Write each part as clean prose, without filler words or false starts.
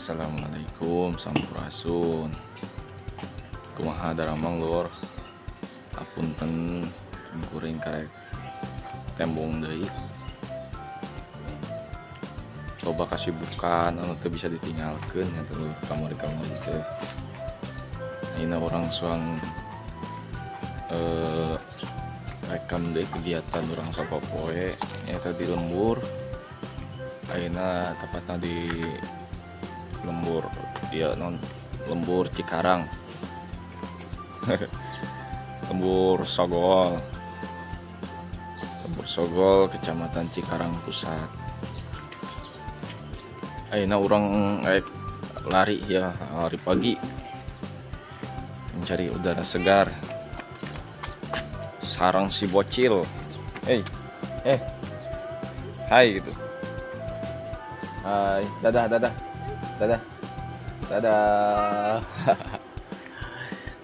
Assalamualaikum, sampurasun. Kumaha daramang, lur? Apunten, kuring karek tembong deui. Loba kasibukan anu teu bisa ditinggalkeun nya teh, lur, kamari-kamari teh. Ayeuna urang suang rekam deui kegiatan urang sapopoe nyaeta di lembur. Ayeuna tepatna di lembur ya non lembur Cikarang, lembur Sogol, lembur Sogol, Kecamatan Cikarang Pusat. Ayeuna urang rek lari ya, lari pagi mencari udara segar sareng si bocil. Hey, eh, hai gitu, hai, dadah, dadah, dadah, dadah.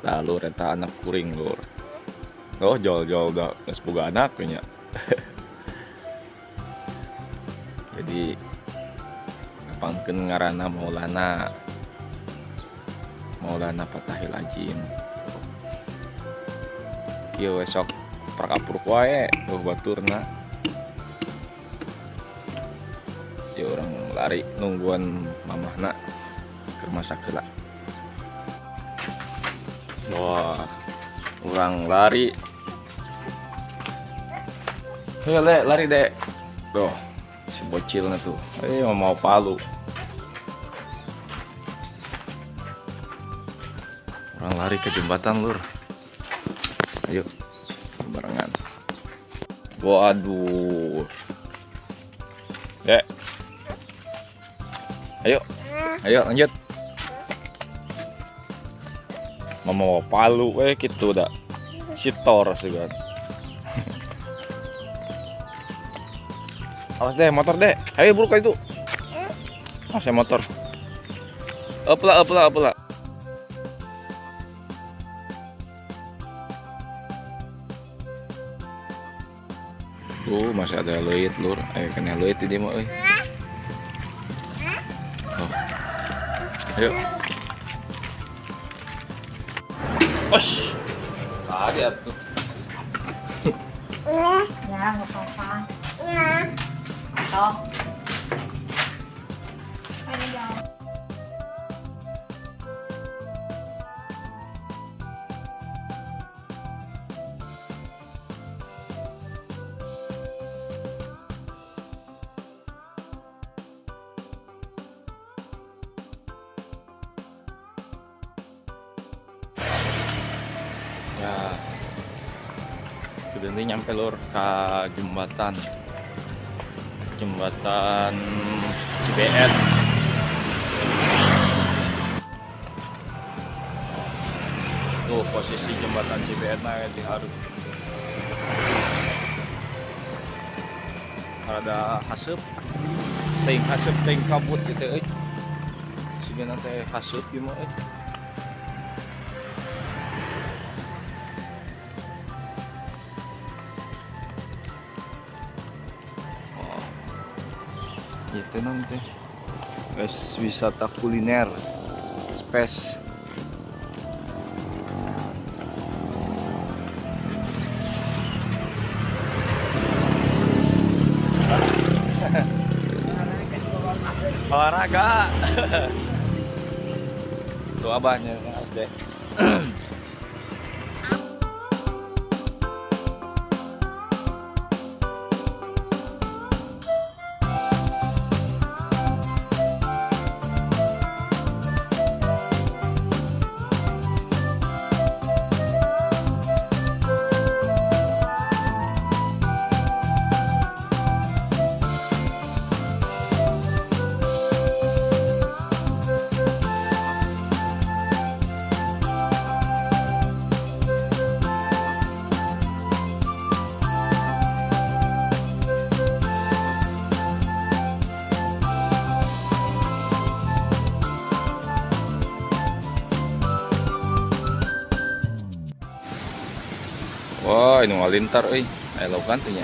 Lalu eta anak kuring, lur. Oh, jol jol, udah geus boga anak nya. Jadi nepangkeun ngaranna Maulana, Maulana Fatahil Ajim. Kieu we sok prak-apruk wae tuh baturna. Ya, urang lari nungguan mamahna ke masak heula. Wah, urang lari. Ayo le, lari deh. Tuh, si bocilnya tuh. Eh, mau palu. Urang lari ke jembatan, lur. Ayo, barengan. Waduh. Dek. Ayo. Ayo lanjut. Mama mau palu eh gitu dah. Si Thor sih kan. Awas deh motor deh. Ayo buru itu. Awas ya motor. Opla opla opla. Tuh masih ada leuit, lur. Eh, kena leuit di mah euy. Oh. Ayo. Osh. Tadi atuh. Ya, nggak apa-apa. Atau ini jangan. Ya. Sudah nih nyampe, lur, ke jembatan. Jembatan Cibeet. Tuh posisi jembatan Cibeet nah di harus ada haseup ting haseup ting kabut gitu euy. Sigana teh haseup ieu mah euy. Oh. Itu nanti guys, wisata kuliner space. Olahraga tuh abahnya harus deh. Wah, ini ngalintar euy. Aya laukan teh nya.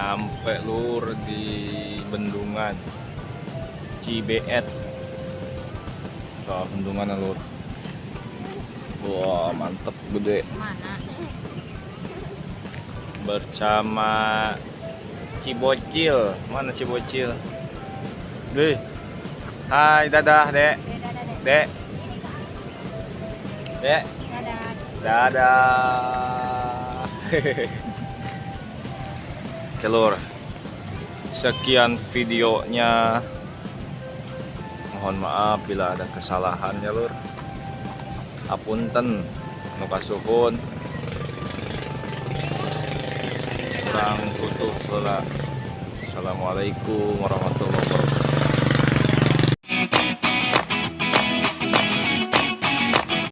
Nyampe, Lur, di bendungan Cibeet. Tuh, bendungan, Lur. Wah, mantep, gede. Mana? Bersama Cibocil. Mana Cibocil? Deh. Hai, dadah, Dek. Dadah, Dek. Dek. Dek. Dadah. Dadah. Oke, Lur. Sekian videonya. Mohon maaf bila ada kesalahan ya, Lur. Apunten nu kasuhun. Ku urang tutup heula. Assalamualaikum warahmatullahi wabarakatuh.